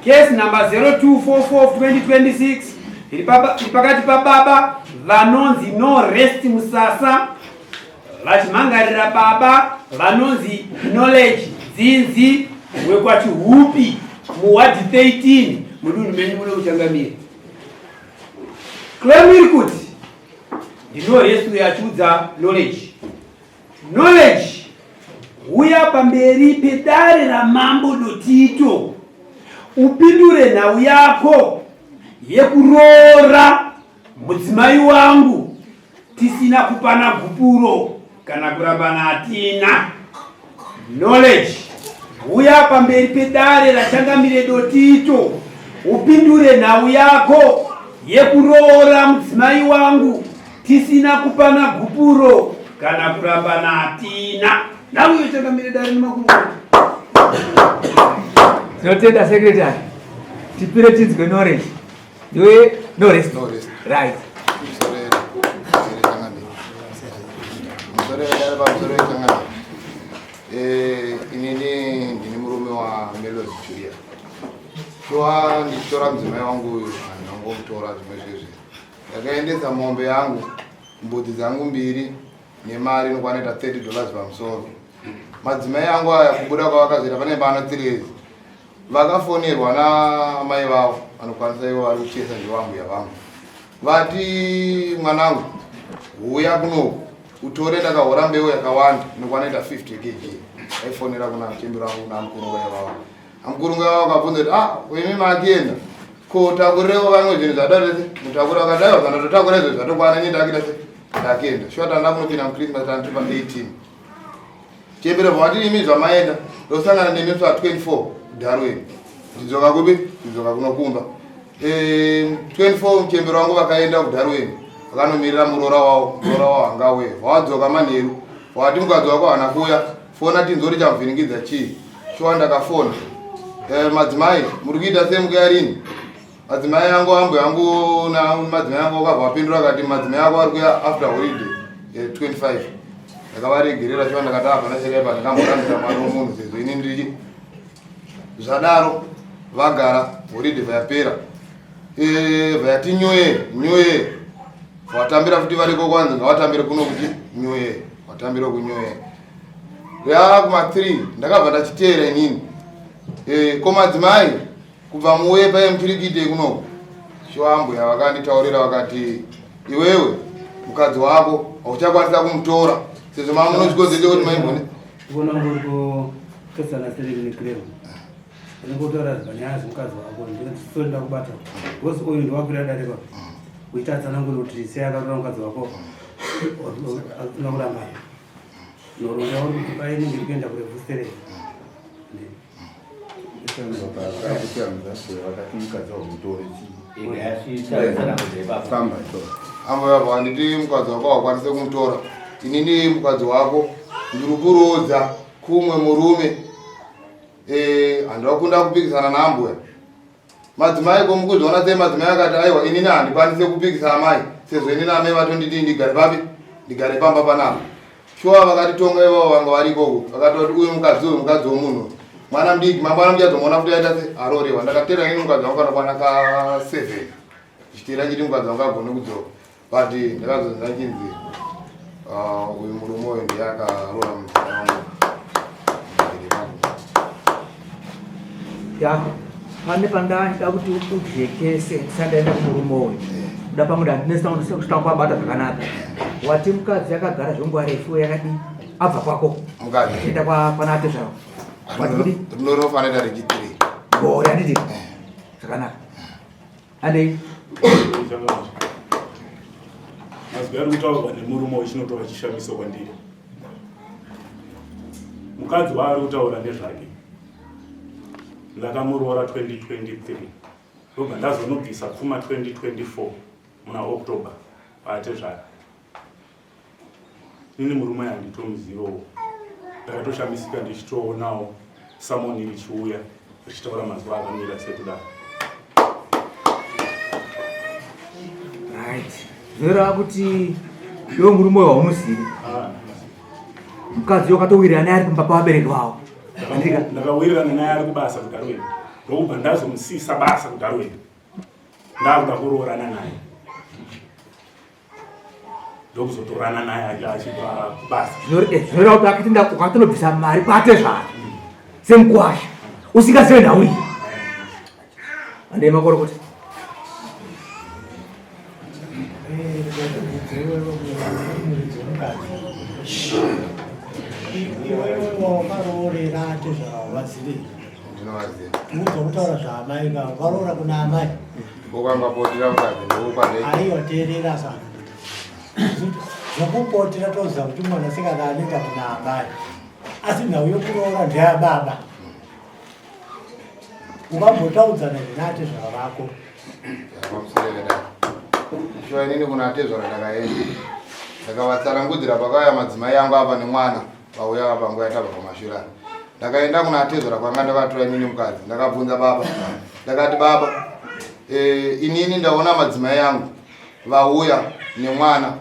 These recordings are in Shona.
Case number 0244 of 2026 iri pakati pababa vanonzi No Rest Musasa vachimhangarira baba vanonzi Knowledge Dzinzi wekwaChihupi muwadhi 13 mudunhu menyu muno muchangamire. Claim iri kuti ndiNo Rest uyo achiudza Knowledge. Knowledge huya pamberi pedare ramambo Dotito upindure nhau yako yekuroora mudzimai wangu tisina kupana gupuro kana kurambana hatina. Knowledge huya pamberi pedare raChangamire Dotito upindure nhau yako yekuroora mudzimai wangu tisina kupana gupuro kana kurambana hatina. Nhau iyo Changamire dare nemakurukota. Tinotenda secretary. Tipire tinzwe knowledge. Ndiwe no rest. No rest. Right. Eh, inini ndini murume wa Melody Julia. Shuwa ndichitora mudzimai wangu uyu handinongomutora zvimwe zvezvi. Ndakaendesa mombe yangu, mbudzi dzangu mbiri nemari inokwana ita 30 dollars pamusoro. Madzimai angu aya kubuda kwavakazoita pane pano 3 years. Vakafonerwa naamai vavo vanokwanisa ivo vari kuchesa ndivo ambuya vangu. Vati mwanangu huya kunoku utore ndakahora mbeu yakawanda inokwana ita 50 kg. Aifonera kuna muchembere wangu kuna mukurunga ivavo. Amukurunga ivavo vakabvunza kuti ah imi makienda ko takurirewo vamwe zvinhu zvadaro se mutakura vakadaiwa kana totakura izvo zvatokwana ini ndakita se ndakienda shuwa tanda kunopinda muchristmas tandiri pa 18 Chembere vati imi zvamaenda ndosangana nemi musi wa 24 Darwin. Ndidzoka kupi? Ndidzoka kunokumba. Eh 24 muchembere wangu vakaenda kuDarwin. Vakanomirira muroora wavo, muroora wavo angauye. Wadzoka manheru. Wati mukadzi wako haana kuuya. Fona tinzori chamuvhiringidza chii? Shuwa ndakafona. Eh madzimai muri kuita sei mukuya rini? Madzimai angu ambo yangu na madzimai angu akabva apindura akati madzimai ako ari kuya after holiday 25 eh, ndakavaregerera shuwa ndakati hapana chakaipa ndakamborambira mwana wemunhu sezvo ini ndiri zvadaro vagara holiday vayapera eh, vayati nyuye nyuye vatambira futi variko kwanzi ngavatambire kuno kuti nyuye vatambire kunyuye ya kuma 3 ndakabva ndachiteera inini eh, ko madzimai Kubva muuye paye muchiri kuitei kunoku? Shuwa ambuya vakanditaurira vakati iwewe mukadzi wako hauchakwanisa kumutora sezvo mamunosvikozoita kuti maimbone Kuona muri kupesana sere nekrero. Unenge utaura zvanyaya zvemukadzi wako ndosori ndakubata. Because uyu ndiwakwira dare pa. Uita tsananguro kuti sei akatora mukadzi wako. Asina kuramba. Nhoroondo yauri kuti paine ndiri kuenda kurefu sere. Ambuya handiti mukadzi wako haukwanise kumutora inini mukadzi wako ndiri kuroodza kumwe murume eh, handakunda kupikisana naambuya madzimai ko mukuzviona sei madzimai akati aiwa inini handikwanise kupikisa amai sezvo inini amai vatondidii ndigare papi ndigare pamba panapa shuwa vakatitonga ivavo vanga vari ikoko vakatoti uyu mukadzi uyu mukadzi womunhu mwana mudiki mangwana muchazomuona futi aita se arorewa ndakatera inini mukadzi wangu kanokwana ka seven ndichitera chiti mukadzi wangu agone kudzoka but ndakazonzwa chinzi ah, uyu murume uyu ndiye akaroora mudzimai wangu ya pane pandaida kuti ujekese ndisati ndaenda kumurume uyu kuda pamwe dandinesina kwabata zvakanaka wati mukadzi akagara zvenguva refu yakadii abva kwako enda kwana zvavo wati kudi rinofanira rechitiri gore handiti zvakanaka Andei. Mazwi ari kutaurwa nemurume uyu chinotova chishamiso kwandiri. Mukadzi waari kutaura nezvake ndakamuroora 2023 ndobva ndazonobvisa pfuma 2024 muna October paatezvara. Ini murume handitomuzivawo, ndakatoshamisika ndichitoonawo samoni richiuya richitaura mazuva akamira sekudaro. Right. Zvoreva kuti iwe murume uyo haumuzivi. Ah, Mukadzi wakatowirirana naye ari kumba kwavabereki vavo. Ndakawirirana naye ari kubasa kuDarwin. Ndokubva ndazomusiyisa basa kuDarwin. Ndakuda kuroorana naye. Ndokuzotorana naye achibva kubasa. Zvinoreva kuti akati ukatonobvisa mari kwatezvara semukwasha usingazive nhau iyi. Andei makorokota. Iwewe wakaroorera atezvara wavazivei? Ndinovaziva. Mudza kutaura zvaamai ka wakaroora kuna amai. Ndokwangapotera mukadzi ndokwandai. Aiwa teerera sana. Zvokupotera toziva kuti mwanasikana anoenda kuna amai. Asi nhau yokuroora ndeyababa. Ukambotaudzana here naatezvara vako? Shuwa inini kuna atezvara ndakaenda. Ndakavatsanangudzira pakauya madzimai angu apa nemwana vauya apa nguva yatabva pamashure apa. Ndakaenda kuna atezvara kwanga ndakatora inini mukadzi. Ndakabvunza baba. Ndakati baba, eh, inini ndaona madzimai angu vauya nemwana.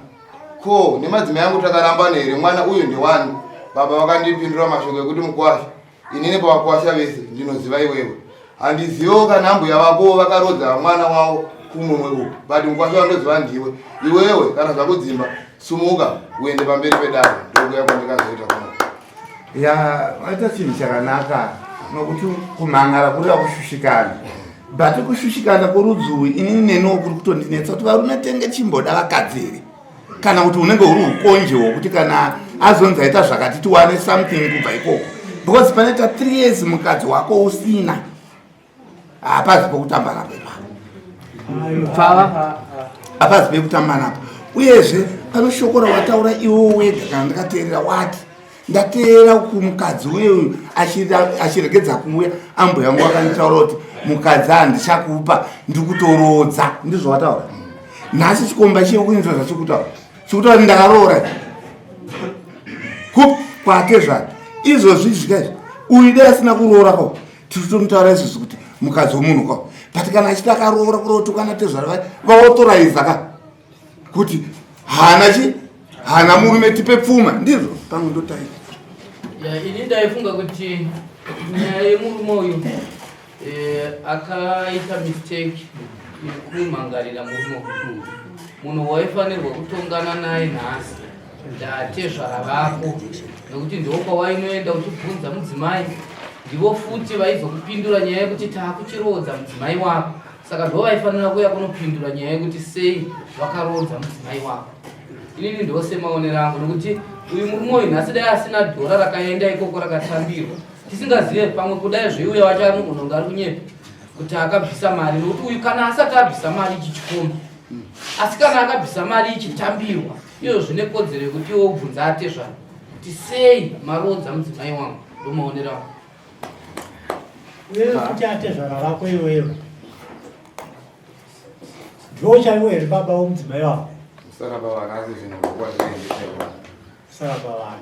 Ko nemadzimai angu takarambana here mwana uyu ndewani? Baba vakandipindura mashoko ekuti mukwasha Inini pavakwasha vese ndinoziva iwewe. Handizivewo kana ambuya vako vakarodza mwana wavo kumumwe uku but mukwasha wandoziva ndiwe. Iwewe kana zvakudzimba sumuka uende pamberi pedare ndokuya kwandikazoita kuno. Ya vaita chinhu chakanaka nokuti kumhan'ara kureva kushushikana but kushushikana kworudzui inini neniwo kuri kutondinetsa kuti varume tenge chimboda vakadzi here kana kuti unenge uri ukonje hwokuti kana azonzi aita zvakati tiwane something kubva ikoko because panoita three years mukadzi wako usina hapazi pokutamba napo ipapo hapazi pekutamba napo uyezve pano shoko rawataura iwo wega kana ndikateerera wati ndateera kumukadzi uye achiregedza kuuya ambuya yangu akanditaura kuti mukadzi handichakupa ndikutorodza ndizvo wataura nhasi chikomba chiye kuinzwa zvachikutaura chikutaura kuti ndakaroora kup kwatezvara izvozvi zvika izvi uyu dai asina kuroora ko tiri kutomutaura izvozvi kuti mukadzi wemunhu ko but kana achiti akaroora kurotukana tezvara vaotoraiza ka kuti haana chi haana murume tipe pfuma ndizvo pamwe ndotaira ya ini ndaifunga kuti nyaya yemurume uyu eh, akaita mistake yekumhangarira murume uyu munhu waifanirwa kutongana naye nhasi ndatezvara vako nekuti ndiwo kwawainoenda uchibvunza mudzimai ndivo futi vaizokupindura nyaya yekuti taakuchiroodza mudzimai wako Saka ndovaifanira kuya kunopindura nyaya yekuti sei vakaroodza mudzimai wako. Inini ndosemaonero angu nekuti uyu murume uyu nhasi dai asina dhora rakaenda ikoko rakatambirwa tisingazive pamwe kudai zveiuya wacho anogona kunge ari kunyepa kuti akabvisa mari nekuti uyu kana asati abvisa mari ichi chikomba asi kana akabvisa mari ichitambirwa iyo zvine kodzero yekuti iwe ubvunza atezvara kuti sei maroodza mudzimai wangu ndomaonero angu. Wewe kuti atezvara vako iwewe. Ndiwo chaiwo here baba womudzimai wako? Sara baba nhasi zvinhu kwazvinoendesa. Sara baba.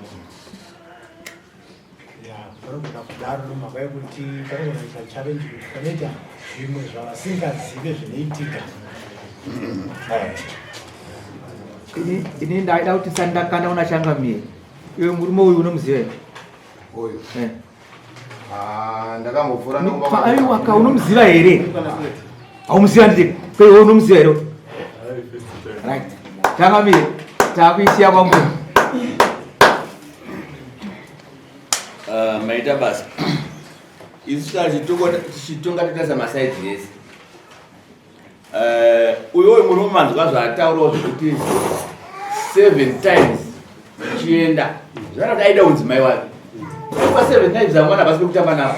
Ya, panogona kudaro nemhaka yekuti panogona kuita challenge kuti panoita zvimwe zvavasingazive zvinoitika. Ini ndaida kuti sandakanda una changamire. Iwe murume uyu unomuziva here? Uyu. Eh. Ah, ndakambopfuura Aiwa ka unomuziva here? Haumuziva nditi. Ko iwe unomuziva here? Right. Changamire, takuisiya kwamuri. Ah, maita basa. Isu tichitonga totarisa masaidzi ese. Eh, uyo uyu murume manzwa zvaataurawo zvekuti seven times chienda zvana kuti aida udzimai wake pa seven times amwana pasi pekutamba navo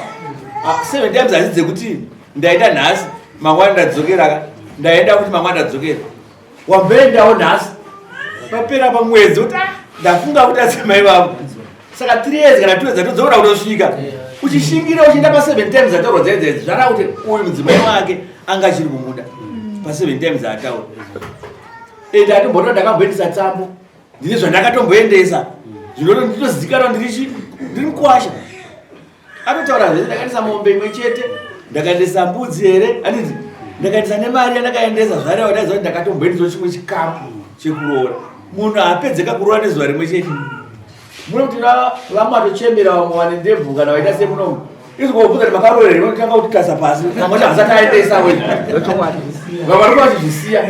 ah, seven times hasi dzekuti ndaenda nhasi mangwana ndadzokeraka ndaenda kuti mangwana ndadzokera wamboendawo nhasi papera pamwedzi kuti ah, ndafunga kuti adzimai vangu saka three years kana two years dzatodzokera kutosvika uchishingira uchienda paseven times ataurwa dzaidzedzi zvarava kuti uyu mudzimai wake anga achiri kumuda paseven times ataura ende atombotora ndakamboendesa tsambo ndine zvandakatomboendesa zvinoto nditozikanwa ndirichi ndiri mukwasha Anotaura zvese, ndakaendesa mombe imwe chete, ndakaendesa mbudzi here, handiti ndakaendesa nemari yandakaendesa zvareva ndaiziva kuti ndakatomboendesawo chimwe chikamu chekuroora. Munhu haapedzeka kuroora nezuva rimwe chete. Muno kuti vamwe vatochembera vamwe vane ndebvu kana vaita semunomu. Izvo kubvunza kuti makaroora here unotanga kuti kasa pasi. Vamwe vacho havasati aendesa we. Vamwe vari vachizvisiya.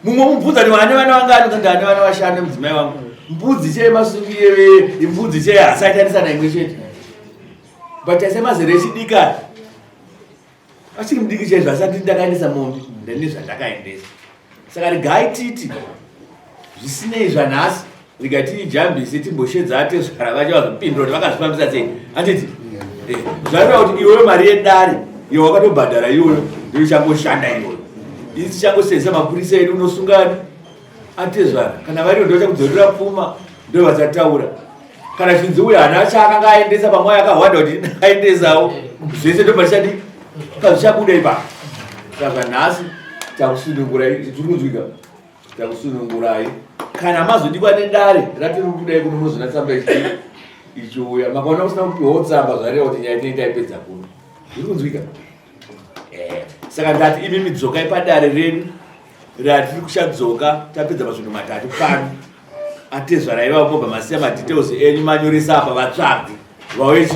Mumwe mubvunza kuti ane vana vangani kuti ane vana vashanu nemudzimai wangu. Mbudzi cheye masungire imbudzi cheye hasati aendesa naimwe chete. But ase mazera echidika achiri mudiki chaizvo asati ndakaendesa mombe ndane zvandakaendesa. Saka regai titi zvisinei zvanhasi rega tiijambise timboshedza atezvara vacho vazopindura kuti vakazvifambisa sei handiti eh, zvareva kuti iwewe mari yedare iyo wakatobhadhara iyoyo ndiyo ichangoshanda iyoyo isi tichangosenzesa mapurisa edu unosungani atezvara kana variyo ndo vachakudzorera pfuma ndo vachataura kana chinzi uyo hana chaakanga aendesa pamwe akahwanda kuti aendesawo zvese ndo patichadi kazvichabuda ipapo saka nhasi takusunungurai tiri kunzwika takusunungurai kana mazodikwa nedare ratiri kudai kuno munozona tsamba ichi ichiuya makaona kusina kupiwawo tsamba zvareva kuti nyaya tinenge taipedza kuno zviri kunzwika eh, saka ndati imi midzokai padare redu ratiri kuchadzoka tapedza masvondo matatu pano atezvara ivavo mobva masiya madetails enyu manyoresa apa vatsvagi vauye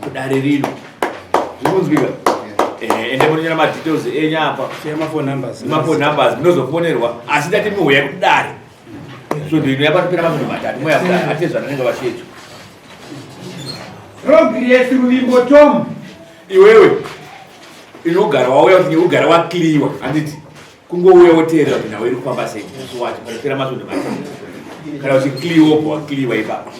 kudare rino zvikunzwika eh, ende munonyora madetails enyu apa mafone numbers munozofonerwa asi ndati miuya kudare svondo ino yapatopera masvondo matatu moya kudare atezvara anenge vashedzwa Progress Ruvimbo Tom iwewe inogara wauya kuti ugara wakliwa handiti kungouya woteerera kuti nhau iri kufamba sei musi wacho panopera masvondo matatu kana uchikliwa wobva wakliwa ipapo.